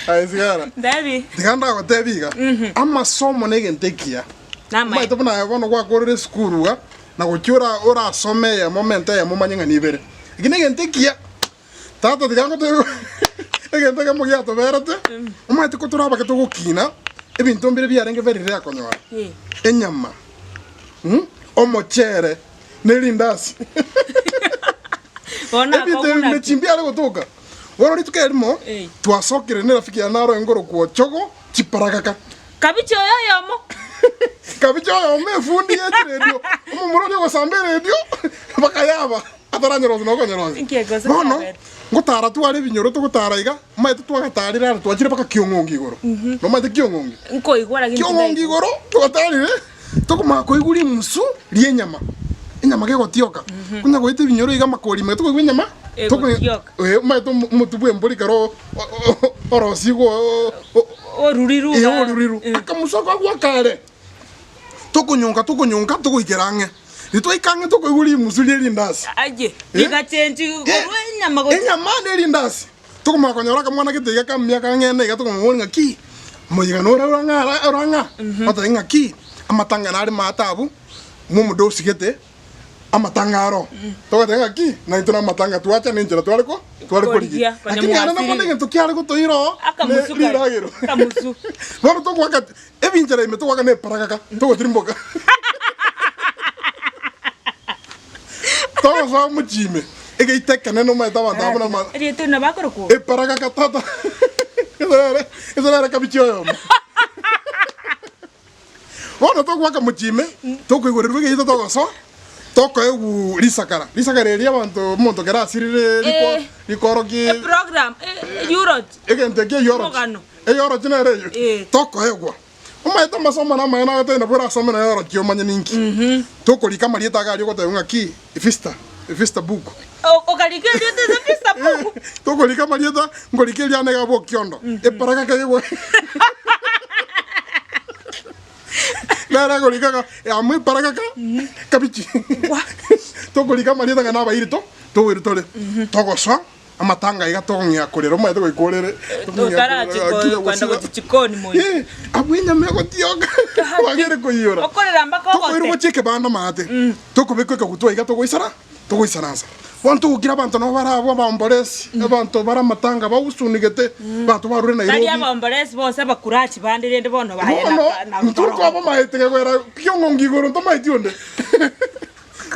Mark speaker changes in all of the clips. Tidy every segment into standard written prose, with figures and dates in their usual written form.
Speaker 1: Aye sigara.
Speaker 2: Ntebi.
Speaker 1: Tiga ndagotebi iga, amasomo na egento ekiya.
Speaker 2: Namaene.
Speaker 1: Omanyete buna aye bono gwakorire esukuru iga, na gochia ora orasome eyemo omente eyemo omanye ng'a nibere. Eki na egento ekiya. Tata tiga ngotebi egento ekemo giatoberete, omanyete ko tore abake togokina, ebinto mbire biarenge very rare konyora. Enyama, omochere, ne rindasi.
Speaker 2: Bono
Speaker 1: Ebinto ebi
Speaker 2: akobuna ki?
Speaker 1: mechie mbiare gotoka. Bono rituko erimo,
Speaker 2: Eh.
Speaker 1: twasokire nerafiki yane naro nkorokwa Ochogo chiparagaka.
Speaker 2: Kabichi oyo oyomo.
Speaker 1: Kabichi oyomo efundi ye chiredio, omomura oria ogosamba eredio, bakayaba, ataranyorosia na okonyorosia.
Speaker 2: Inki egose
Speaker 1: Bono,
Speaker 2: kiabete?
Speaker 1: ngotara tware ebinyoro togotara iga, omanyete twagatarire are twachire mpaka Kiong'ongi igoro. Nomanyete Kiong'ongi?
Speaker 2: Nkoigwa lakini
Speaker 1: Kiong'ongi
Speaker 2: tindaigwa.
Speaker 1: igoro, twatarire, Tokomanya koigwa rimusu ri'enyama, enyama gegotioka. Konya goeta ebinyoro iga amakori ime tokoigwa enyama toko-
Speaker 2: Egotioka.
Speaker 1: Eh, omanyete omo- omotu bw'embori ekero o- o- orosigwe o- o-
Speaker 2: Oruriru
Speaker 1: eh,
Speaker 2: iga.
Speaker 1: oruriru.
Speaker 2: Eh.
Speaker 1: Akamusu ako agoaka are. Tokonyonka tokonyonka togoikera ang'e. Ritwaika ang'e tokoigwa rimusu rie rindasi.
Speaker 2: Aye,
Speaker 1: Eh?
Speaker 2: rigachenchi
Speaker 1: Eh,
Speaker 2: korwa enyama gochia.
Speaker 1: Enyama ne rindasi. Tokomanya konyora akamwana gete iga kamiaka ang'e ene iga tokomoboria ng'aki, omoyega nore orang'a ara orang'a? Ototebia ng'aki, amatanga nare maate abwo, momodosi gete, amatanga aro. Togoteba ng'aki, naintwe namatanga twacha na enchera tware ko tware
Speaker 2: Korigia,
Speaker 1: korigia.
Speaker 2: konya
Speaker 1: Lakini ere nabo
Speaker 2: mwasirire.
Speaker 1: negento kiare gotoira oo, ne
Speaker 2: Akamusu kare,
Speaker 1: riragero.
Speaker 2: akamusu.
Speaker 1: Bono togoaka ebinchera ime togoaka na eparagaka, togotirimboka. Togosoa omochie ime, egeita ekenene omanyete abanto abwo buna ama-
Speaker 2: Erieta eri nabo akorokwa?
Speaker 1: eparagaka tata ese nere ese nere kabichi oyomo. Bono togoaka mochie ime, tokoigorerwa egeita togosoa, tokoegwa risakara, risakara erio abanto omonto kera asirire riko
Speaker 2: Eh.
Speaker 1: rikoroki
Speaker 2: Eprogram, e- eulogy.
Speaker 1: egento ekio eyorochi,
Speaker 2: Omogano.
Speaker 1: eyorochi nere eyio,
Speaker 2: Eh.
Speaker 1: tokoegwa. Omanyete amasomo namaene agotebia nabo orasome naye orokie omanye ninki. Tokorika amarieta iga aria ogoteba ng'aki Vista, Vista book.
Speaker 2: Okarika erieta ase Vista book.
Speaker 1: Tokorika amarieta, nkorika eriane iga abwo Okiondo. Eparaka kegwe. Nere akorika iga, amo eparaka ka, kabichi. Tokorika amarieta ng'a nabairi to, togoirwa tore. Togosoa. Amatanga aiga tokong'ea korera omanyete goika orere
Speaker 2: Otarachi kwenda gochia chikoni moino.
Speaker 1: Eh, abwo enyama egotioka wagere koiyora
Speaker 2: Okorera mpaka
Speaker 1: tokoirwa
Speaker 2: ogote.
Speaker 1: gochia ekebanda maate tokobekwa ekegutwa iga togoisara togoisaransa bono togokira abanto nabo bare abwo abaomboresi abanto bare amatanga bahusunigete abanto barure
Speaker 2: Tari
Speaker 1: Nairobi
Speaker 2: abaomboresi bonsi abakurachi bande rende bono baye
Speaker 1: bono
Speaker 2: na na
Speaker 1: intwe twabamaete kegwera kiong'ongo igoro ntomaeti onde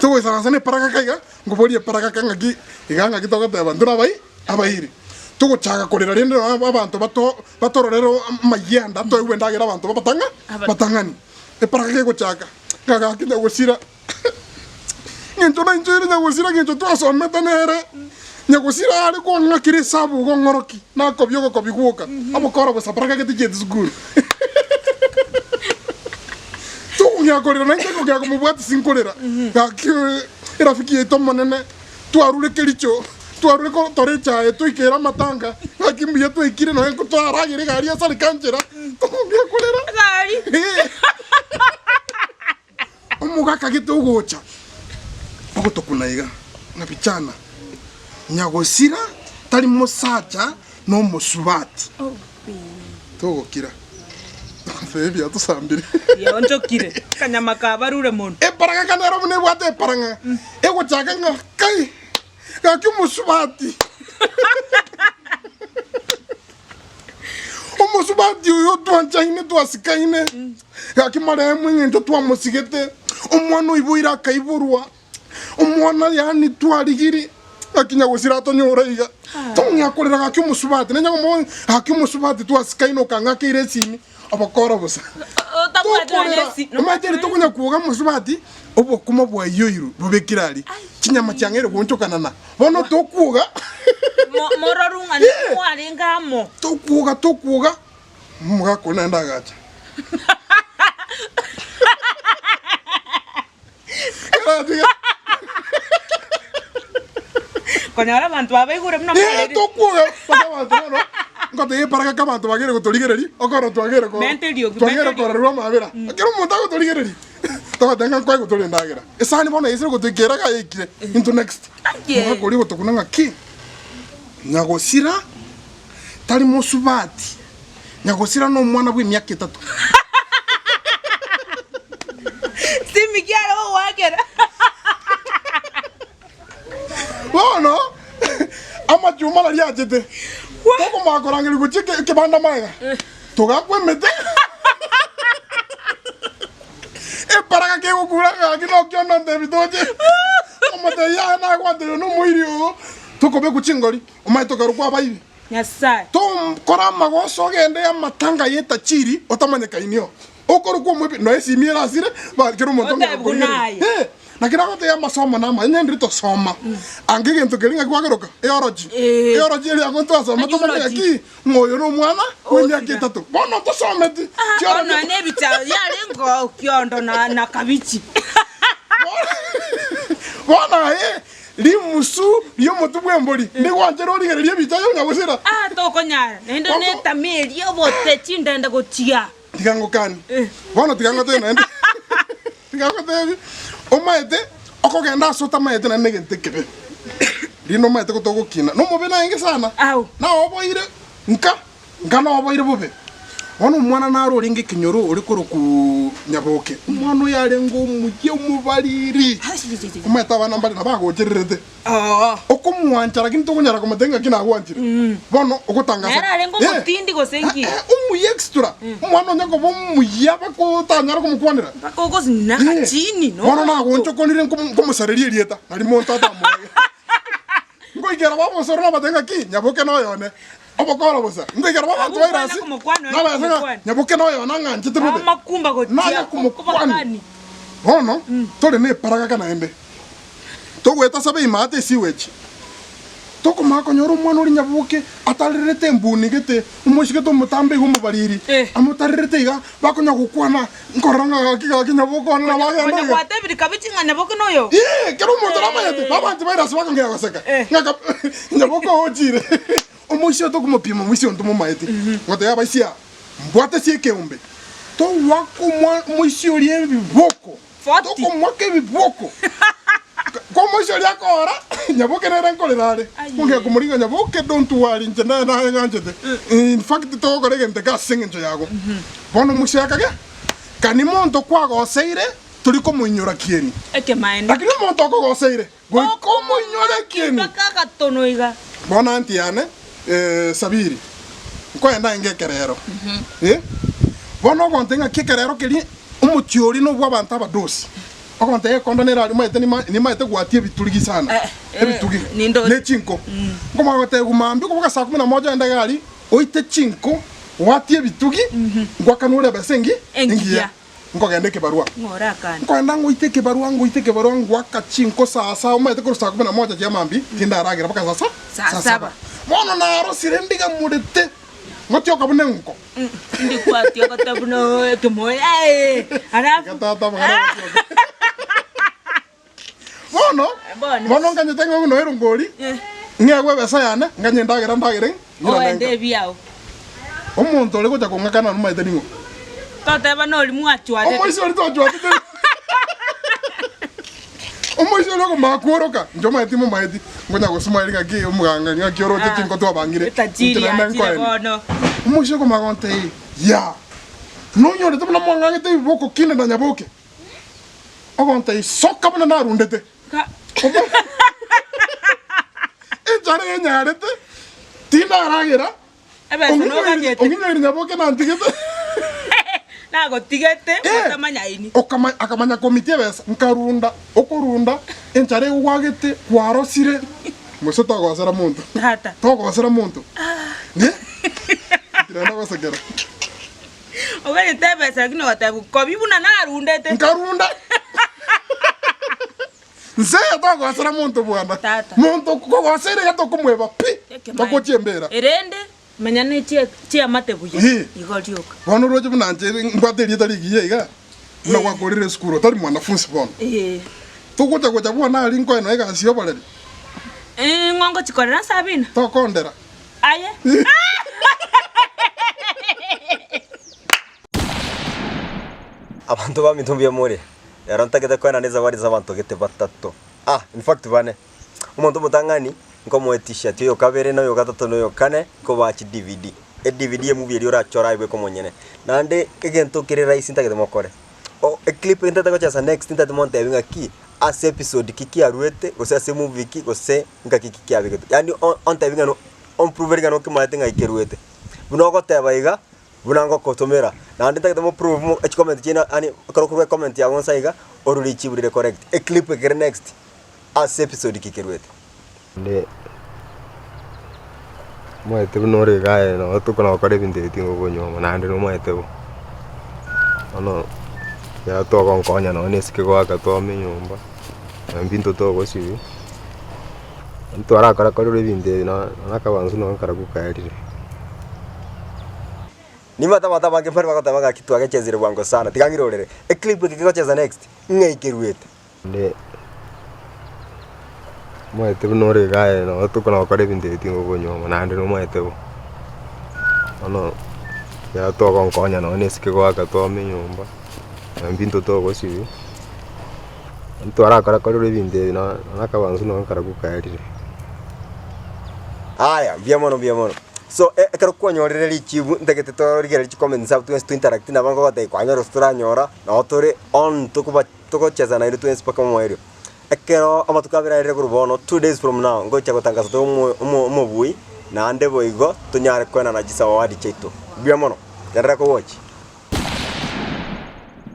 Speaker 1: togoisaransa na eparagaka iga Nkoborie eparagaka ng'aki iga ng'aki togoteba intwe nabai abairi. Togochaka korera rende nonye abanto bato batororere amayianda toegwe endagera abanto babatang'a batang'ani. Eparagaka egochaka ng'a gaki nyagosira ng'encho nainche ere nyagosira ng'encho twasomete nere nyagosira are kong'akera esabu igo ng'oroki nakobia ogokobi gwoka obokora bosa paragaka tichieti sukuru. Tokong'ea korera nainche nkong'ea komobwatia sinkorera gaki Erafiki yaito omonene, twarure kericho, twarure kotora echaye, toikere amatanga, gaki mbuya twaikire nonya twaragera egari esareka nchera, tokong'ea korera.
Speaker 2: Egari?
Speaker 1: Eh. Omogaka gete ogocha, ogotokuna iga, ng'a bichana, nyagosira tari mosacha na omosubati. Togokira. Ebi biatosambire.
Speaker 2: Bionchokire, akanyama kabarure mono.
Speaker 1: Eparagaka nero buna ebwate eparang'a egochaka ng'a kai gaki omosubati. Omosubati oyo twanchaine twasikaine gaki marehemu eng'encho twamosigete omwana oiboire akaiborwa. Omwana yaani twarigiri gaki nyagosira atonyore iga. Tong'ea korera gaki omosubati nenya komoboria gaki omosubati twasikaine okang'akeire esimi obokora bosa.
Speaker 2: Otabwati nonya
Speaker 1: Tokorera
Speaker 2: esi-
Speaker 1: omanyete eri tokonya kwoga omosubati obokima bwaiyoirwe bobekire aria chinyama chiang'eire goonchokanana bono tokwoga
Speaker 2: Mo- mororu ng'a
Speaker 1: Eh.
Speaker 2: mwarenge amo.
Speaker 1: tokwoga tokwoga omogaka oria naende agacha.
Speaker 2: Konyora abanto babaigure buna
Speaker 1: Eh,
Speaker 2: mwareri.
Speaker 1: tokwoga mpaka abanto bono ngotebia eparaka ka abanto bagere gotorigereria okoro twagere ko
Speaker 2: Menta eriogi,
Speaker 1: twagere
Speaker 2: menta eriogi.
Speaker 1: kororerwa amabera ekero omonto agotorigereria. Togoteba ng'a nkoe gotore endagera. Esani bono yaisire gotoika era iga yaikire into next.
Speaker 2: Aye.
Speaker 1: Omogaka oria ogotokuna ng'aki, Nyagosira tari mosubati, Nyagosira nomwana bw'emiaka etato.
Speaker 2: Simi ki are gogoakera?
Speaker 1: Bono amachuma naria achete, tokomanya korangeria gochia ekebanda magega, togakwa emete. Eparaga kegokura ng'aki nokio nontebi toche. Omotebi yaya nagwantebi nomoiri oo, tokobekwa chingori, omanye tokarokwa abaibi.
Speaker 2: Nyasae.
Speaker 1: Tokora amagoso ogende amatanga y'etachiri otamanyekaini oo. Okorokwa omoibi nonya esimi erasire ba kera omonto
Speaker 2: Otebi
Speaker 1: ong'e korigereria.
Speaker 2: buna aye.
Speaker 1: Eh, naki nagotebia amasomo namaya onye ndiri tosoma anga egento keria ng'aki kwageroka eoroji.
Speaker 2: Eh.
Speaker 1: Eoroji eria amo twasoma tomanye
Speaker 2: Eoroji.
Speaker 1: ng'aki ng'a oyo nomwana bw'emiaka
Speaker 2: Osira.
Speaker 1: etato. Bono tosometi
Speaker 2: Ah,
Speaker 1: chioroji.
Speaker 2: bono nebicha yarenge okiondo na, na kabichi.
Speaker 1: Bono aye rimusu ri'omotwe bw'embori ndigwanchera origererie ebicha ya nyagosira.
Speaker 2: Ah, tokonyara naende
Speaker 1: Bono-
Speaker 2: netama eria obote chindende gochia.
Speaker 1: Tiga ngokanie. Bono tiga ngotebie naende. Tiga ngotebie, omaete okogenda ase otamaete naende negento ekebe. Rinde omaete gotogokina, nomobe naenge sana.
Speaker 2: Au.
Speaker 1: Naoboire nka, nka naoboire bobe. Bono omwana naro orenge ekenyoro ore korokwa Nyaboke. Omwana oyo arenge omuya omobariri. Omaete abana mbare nabo agochererete.
Speaker 2: Oo.
Speaker 1: Okomwancha lakini tokonyara komotebia ng'aki nagwanchire. Bono ogotangasa.
Speaker 2: Nere arenge
Speaker 1: Eh,
Speaker 2: omotindi gose nki?
Speaker 1: eh, omuya extra. Omwana onye koba omuya mpaka otanyare komokwanera.
Speaker 2: Mpaka ogosinina
Speaker 1: Eh,
Speaker 2: akachini no
Speaker 1: Bono nagonchokonire nkomo- nkomosareria erieta nari monto atamoege. Ngoikera babosoro nabatebia ng'aki Nyaboke noyone. Obokoro bosa. Ngoikera babanto
Speaker 2: Abwo
Speaker 1: baire
Speaker 2: kwana
Speaker 1: ase.
Speaker 2: komokwana ore
Speaker 1: Nabaesa ng'a
Speaker 2: komokwana.
Speaker 1: Nyaboke noyone ang'anchete bobe.
Speaker 2: Amakumba gochia
Speaker 1: Naya komokwana.
Speaker 2: kobakani.
Speaker 1: Bono tore neparagaka naende. Togoeta ase abaimate esiwechi, tokomanya konyora omwana oria nyaboke atarerete embuni gete, omoisigete omotambe iga omobariri,
Speaker 2: Eh.
Speaker 1: amotarerete iga, bakonya gokwana, nkorora ng'a gaki gaki nyaboke one nabo agenda
Speaker 2: Konya
Speaker 1: iga.
Speaker 2: gwatebire kabichi ng'a nyaboke noyo.
Speaker 1: Ee, kera omonto namanyete, babanto baire ase bakongea goseka,
Speaker 2: Eh.
Speaker 1: ng'a kab nyaboke oo ochire. Omoisia oyo tokomopima, omoisia oyo ntomomaeti, ngotebia abaisia, mbwate ase ekeombe, togoaka omwa omoisia oria ebiboko.
Speaker 2: 40.
Speaker 1: Tokomoaka ebiboko. Komoisia oria akoora, Nyaboke nere nkorera are.
Speaker 2: Aye.
Speaker 1: Ongea komoringa Nyaboke, don't worry, inche naye naye ng'anchete. In fact togokora egento eke ase eng'encho yago. Bono omoisia akagea, kani monto kwagoseire, tori komoinyora kieni.
Speaker 2: Ekemaene.
Speaker 1: Lakini omonto okogoseire, goika omoinyore kieni.
Speaker 2: Mpaka agatono iga.
Speaker 1: Bono aunty yane, eh, Sabiri, nkoenda aenge ekerero. Eh, bono ogonte ng'aki ekerero keria omochie oria nobwa abanto abadosi. Ogonte egekondo nere aria omanyete nima nimaete gwatia ebiturigi sana,
Speaker 2: Eh, eh,
Speaker 1: ebitugi,
Speaker 2: nindori.
Speaker 1: ne chinko. Nkomanya gotebiwa mambia okoboka saa kumi na moja ogende iga aria, oite chinko, gwatie ebitugi, ngwakanwe ore ebesa engi
Speaker 2: Engiya.
Speaker 1: engiya. Nkogenda ekebarua.
Speaker 2: Ng'o orakane?
Speaker 1: Nkoenda ngoite ekebarua, ngoite ekebarua, ngoaka chinko saa saba, omanyete korwa saa kumi na moja chia mambia, tindaragera mpaka saa sa-
Speaker 2: Saa
Speaker 1: saa
Speaker 2: saba.
Speaker 1: saba. Bono narosire ndigamorete, ngotioka buna enguko.
Speaker 2: Indi gwatiogete buna ekemoyo, eh, alafu
Speaker 1: Iga tata amang'ana agotioka. Bono,
Speaker 2: Bono.
Speaker 1: bono nkanyete ng'a buna erongori,
Speaker 2: Eh.
Speaker 1: ng'egwe ebesa yane, nganye endagera ndagere, ng'irane
Speaker 2: Oende
Speaker 1: nka.
Speaker 2: ebiao.
Speaker 1: Omonto ore gocha kong'akana nomaete ning'o?
Speaker 2: Toteba nori mwachwatete.
Speaker 1: Omoisia oria twachwatete. Omoisia oria okomanya kworoka, inche omanyeti timomaeti, ngonya gosuma ere ng'aki omoganga ng'aki oroche
Speaker 2: Ah,
Speaker 1: chinko twabangire.
Speaker 2: Etajiri
Speaker 1: Inche naende
Speaker 2: yachire
Speaker 1: nkoeni.
Speaker 2: bono.
Speaker 1: Omoisia okomanya gontebia, yaa, nonyorete buna mwang'ang'ete ebiboko kinde na nyaboke. Ogontebia, Soka buna narundete. Enchara enyarete, tindaragera,
Speaker 2: Ebesa noganyete.
Speaker 1: ong'inyoiri nyaboke nantigete.
Speaker 2: Nagotigete,
Speaker 1: Eh.
Speaker 2: otamanyaini.
Speaker 1: Okama- akamanya komitia ebesa, nkarunda, okorunda, enchara egwagete, kwarosire, mose togosera monto.
Speaker 2: Tata.
Speaker 1: Togosera monto. Ne? Naende gosekera.
Speaker 2: Oganyete ebesa lakini ogateba kobi buna narundete.
Speaker 1: Nkarunda. Nse togosera monto bwana.
Speaker 2: Tata.
Speaker 1: Monto kogosera iga tokomweba pi.
Speaker 2: Ekemaene.
Speaker 1: Togochia embera.
Speaker 2: Erende menya ne chie chiamate buya
Speaker 1: Ee.
Speaker 2: igo rioka.
Speaker 1: Bono oroche buna nche mbwate erieta rigiya iga buna gwakorire esukuru otari mwanafunzi bono.
Speaker 2: Ee.
Speaker 1: Togocha gocha bwana aria nkoenwa egasi y'oboreri.
Speaker 2: Ee ng'o ngochikorera Sabina?
Speaker 1: Tokondera.
Speaker 2: Aye.
Speaker 3: Abanto baminto mbuya more. Rero ntagete koenana ezawadi ase abanto gete batato, ah in fact bane. Omonto omotang'ani, nkomoe t-shirt, oyo kabere, na oyo gatato, na oyo kane, nkobaa chi DVD. E-DVD emovie eria orachore aye bweka omonyene. Naende egento kere rahisi ntagete mokore, o eclip eye ntagete gochesa next ntagete montebi ng'aki ase episode ki kiaruete, gose ase emovie ki, gose ngaki ki kiabegetwe. Yaani o- ontebi ng'a no ompruvere ng'a nokemaete ng'ai keruete. Buna ogoteba iga, buna ngokotomera, naende ntagete moprove mo chicomment chiaino yaani ekero okorwa ecomment yago nsa iga, orure richibu rire correct. Eclip ekere next, ase episode ki keruete.
Speaker 4: Naende omanyete buna ore iga aye nabo tokona gokora ebinto ebi tingokonywa naende nomanyete bo. Bono ekero togonkonya nonye na esike goaka twame enyomba, nonye ebinto togosibia, ntwarakora korora ebinto ebi nonye akabansu nonye karabwo kaerire.
Speaker 3: Nimanyete abanto abange mbare bagoteba ng'a ki twagechezire bwango sana, tiga ng'irorere eclip eke kegochesa next, ng'ai keruete.
Speaker 4: Naende omanyete buna ore iga aye nabo tokona gokora ebinto ebi tingokonywa naende nomanyete bo. Bono ekero togonkonya nonye na esike goaka twame enyomba, nonye ebinto togosibia, ntwarakora korora ebinto ebi nonye akabansu nonye karabwo kaerire.
Speaker 3: Aya, mbuya mono mbuya mono. So e- ekero kwanyorire richibu ntagete torigereria chicomments abwo twensi tointeract nabo ngogotebia kwanyora gose toranyora, nabo tore on tokoba togochesa naende twensi mpaka omoerio. Ekero amatuko abere arire korwa bono, 2 days from now, ngocha gotangasa tore omo omo omobui, naende boigo tonyare koenana chisawadi chiaito. Mbuya mono, genderera kowatch.